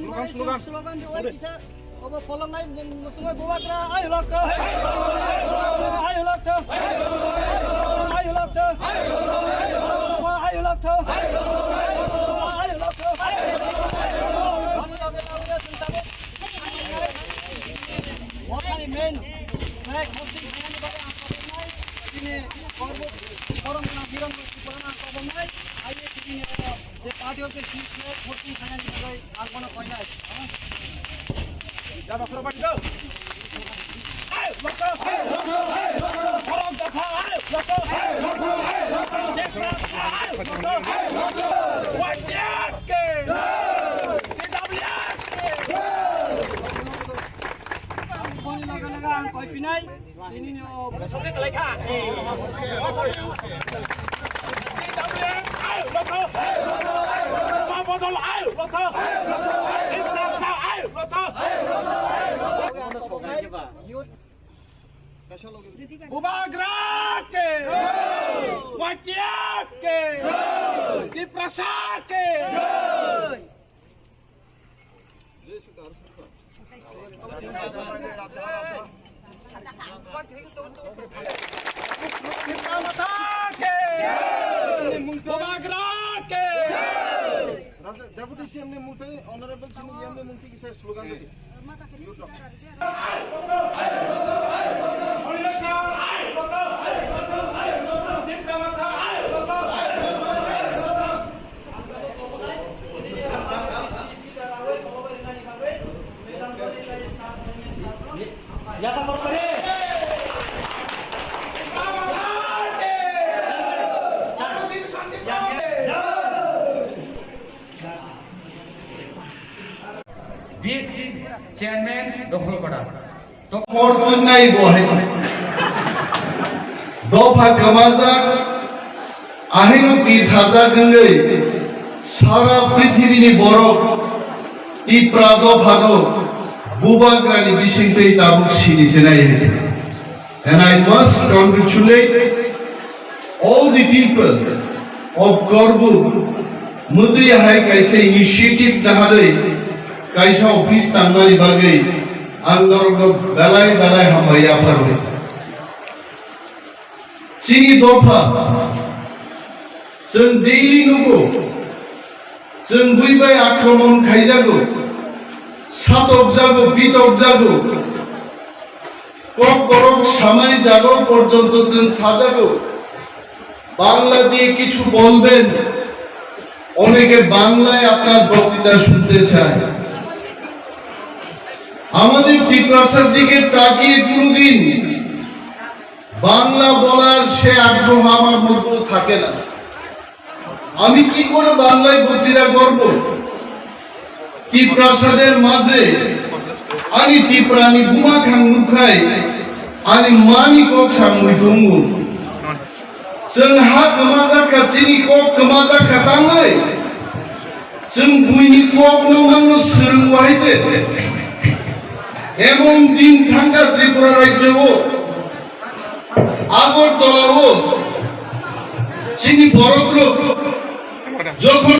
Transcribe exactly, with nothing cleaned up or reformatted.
Slogan, slogan. Slogan di wai kisa. Obo polong nai, musungai bubagra, ayo lokto. Ayo lokto. Ayo lokto. Ayo lokto. Main flag hosting khainani bagwi ang koboknai. Tini kormo, korom gwnang, hirom gwnang, ang koboknai. Aye tini je party of the chief flag hosting khainani bagwi ang bono koinai. Jaba khoro bani go. Ayo, lokto. Korom jakha, ayo, lokto. Ayo, lokto. Ayo, lokto. Ayo, lokto. Ayo, lokto. T W F ke. Boni loge loge ang koi pinai. Tini ni o. Bubagra ke! Wakia ke! Tiprasa ke! Deputy C M ni mungtwi, Honorable C M ni mungtwi kisa slogan rwdi. B S C chairman Dokholpara. Hor chwngnai bo hai. Dopha kwmajak, ahino pir sajak wngwi sara prithibini borok Tipra dophano bubagrani bisingtwi tabuk sini chenai hai. And I must congratulate all the people of Korbuk, mwtwi hai kaisa initiative naharwi kaisa office tangmani bagwi ang norokno belai belai hambai yapharwi. Chini dopha, chwng daily nugo, chwng bui bai akromon khaijago, satokjago, pitokjago, kok borok samani jago porjonto chwng sajago, Bangla diye kichu bolben, oneke Banglaয় আপনার বক্তৃতা শুনতে চায়। আমাদের তিপ্রাসার দিকে তাকিয়ে কোনোদিন বাংলা বলার সে আগ্রহ আমার মধ্যেও থাকে না। আমি কি করে বাংলায় বক্তৃতা করব? Tiprasader maje ani Tiprani buma khang nukhai ani mani kok samwi tongo. Chwng ha kwmajak kha, chini kok kwmajak kha tangwi. Chwng buini kok no mangno swrwng wahai je. Emon din thangkha Tripura rajyo o, Agartala o, chini borok rok jokhon